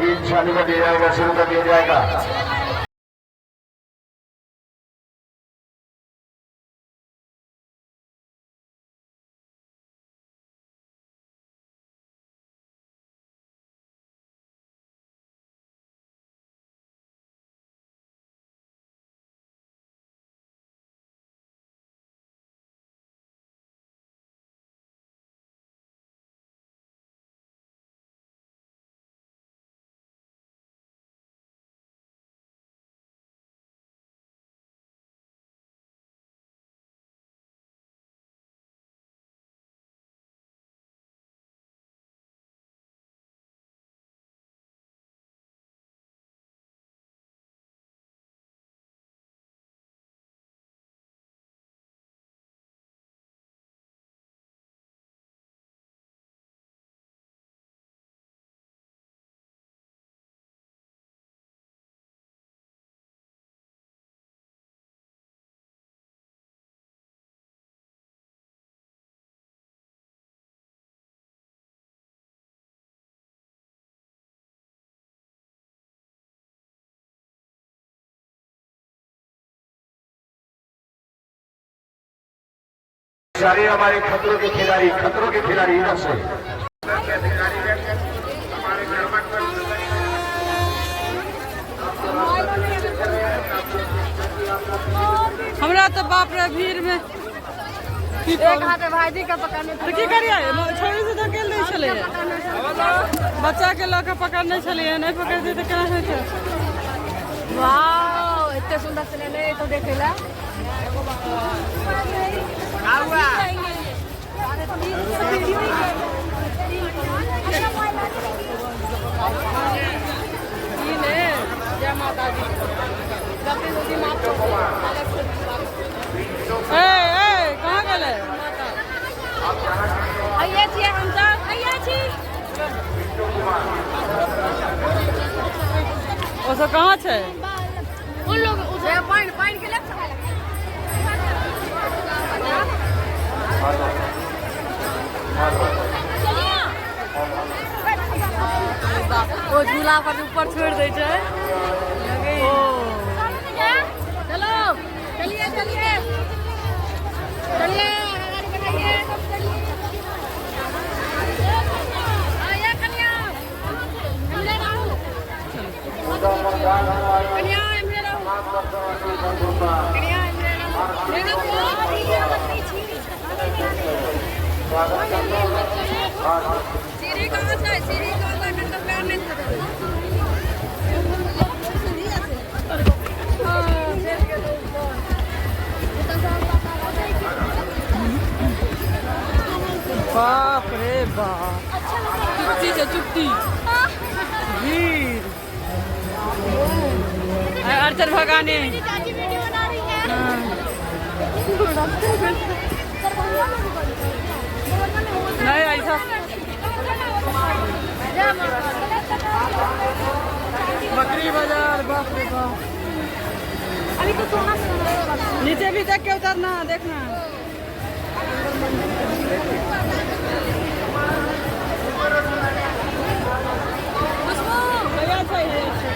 Game चालू कर दिया जाएगा, शुरू कर दिया जाएगा। सारे हमारे खतरों के खिलाड़ी, खतरों के खिलाड़ी इधर से। हमरा तो बाप रे भीड़ में एक हाथ भाईजी का पकड़ने तऽ की करियै, छोड़ी से धकेल दै छलै, बच्चा के लऽ के पकड़ने छलियै, नहि पकड़तै तऽ केना हेतै। वाह, एते सुंदर से ले तो देखेला। ई ने जय माता दी। गलती से माफ कर दे, अलग से ए ए कहाँ गेलै? आइए छियै हम सब, आइए छी। ओ सब कहाँ छै? उन लोग उधर पानी पानी के लेफ्ट। ओ झूला पर ऊपर छोड़ दै छै। ओ चलो चलिए चलिए चलिए, गाड़ी बनाइए सब चलिए। आइए कन्या, इमरे रहू, कन्या इमरे रहू, कन्या इमरे रहू। सीढ़ी कहाँ छै? सीढ़ी कहाँ छै? कन पैर नहीं थकल। हाँ, चलि गेलै ऊपर। बाप रे बाप, चुप्ती छै चुप्ती भीड़। अर्चन भगाने चाची वीडियो बना रही है। नहीं ऐसा बकरी बाजार, बाप रे बाप। अभी तो सोना नीचे भी देख के उतरना, देखना। हैया छै, हैया छै।